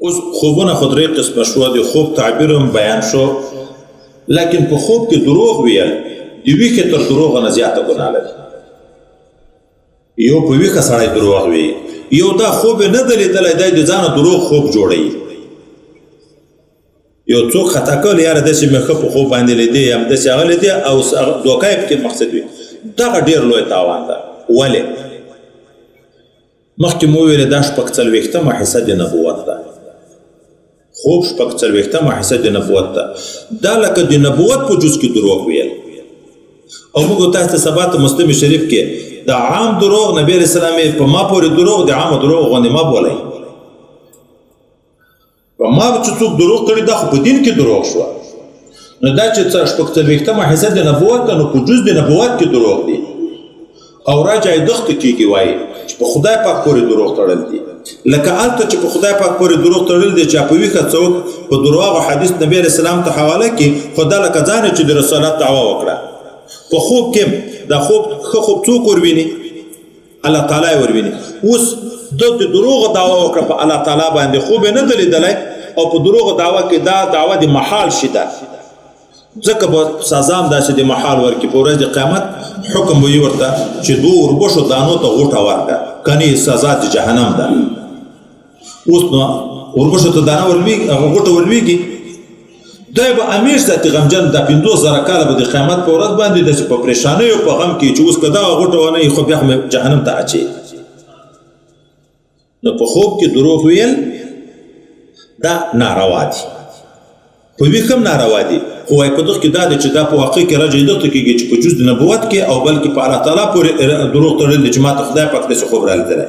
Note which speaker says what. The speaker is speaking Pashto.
Speaker 1: اوس خوبونه خو درې قسمه شو، د خوب تعبیر هم بیان شو، لیکن په خوب کې دروغ ویل د ویښې تر دروغ نه زیاته ګناه لري. یو په ویښه سړی دروغ وي، یو دا خوب یې نه دی لیدلی، دی د ځانه دروغ خوب جوړوي. یو څوک خطا کول، یاره داسې مې ښه په خوب باندې لیدې، همداسې هغه لیدې، او دوکه یې پکې مقصد وي، دغه ډېر لوی تاوان ده. ولې؟ مخکې مو ویل دا 46مه حصه د نبوت ده. خوب 46مه حصه د نبوت ده. دا لکه د نبوت په جز کې دروغ ویل. او موږ تاسو ته سبا ته مسلم شریف کې د عام دروغ، نبی علیہ السلام په ما پورې دروغ د عام دروغ غوندې ما بولئ. په ما چې څوک دروغ کړي دا خو په دین کې دروغ شوه. نو دا چې 46مه حصه د نبوت ده، نو په جز د نبوت کې دروغ دي. او راجع دښت کېږي، وایي چې په خدای پاک پورې دروغ تړل دي. لکه هلته چې په خدای پاک پورې دروغ تړل دي، چې په ویښه څوک په درواغو حدیث نبی علیه السلام ته حواله کړي، خو دا لکه ځان چې د رسالت دعوه وکړه. په خوب کې دا خوب ښه خوب څوک ورویني؟ الله تعالی یې ورویني. اوس ده د دروغو دعوه وکړه په الله تعالی باندې، خوب یې نه دی لیدلی، او په دروغو دعوه کې دا دعوه د محال شي ده، ځکه به سزا هم داسې د محال ورکړي. په ورځ د قیامت حکم به یې ورته چې دوو اوربشو دانو ته غوټه ورکړه، کنې سزا د جهنم ده. اوس نو اوربشو ته دانه ورلوېږي، هغه غوټه ورلوېږي، دی به همیش ذاتي غمجن دا 50,000 کاله به د قیامت په ورځ باندې داسې په پریشانۍ او په غم کې چې اوس که دغه غوټه ونه وي خو بیا خو مې جهنم ته اچوي. نو په خوب کې دروغ ویل دا ناروا دي، په ویښ هم ناروا دي. خو وایي په دغه کې دا دی چې دا په واقع کې رجع دغه ته کېږي چې په جز د نبوت کې او بلکې په الله تعالی پورې دروغ تړل دي چې ما ته خدای پاک داسې خوب رالیدلی.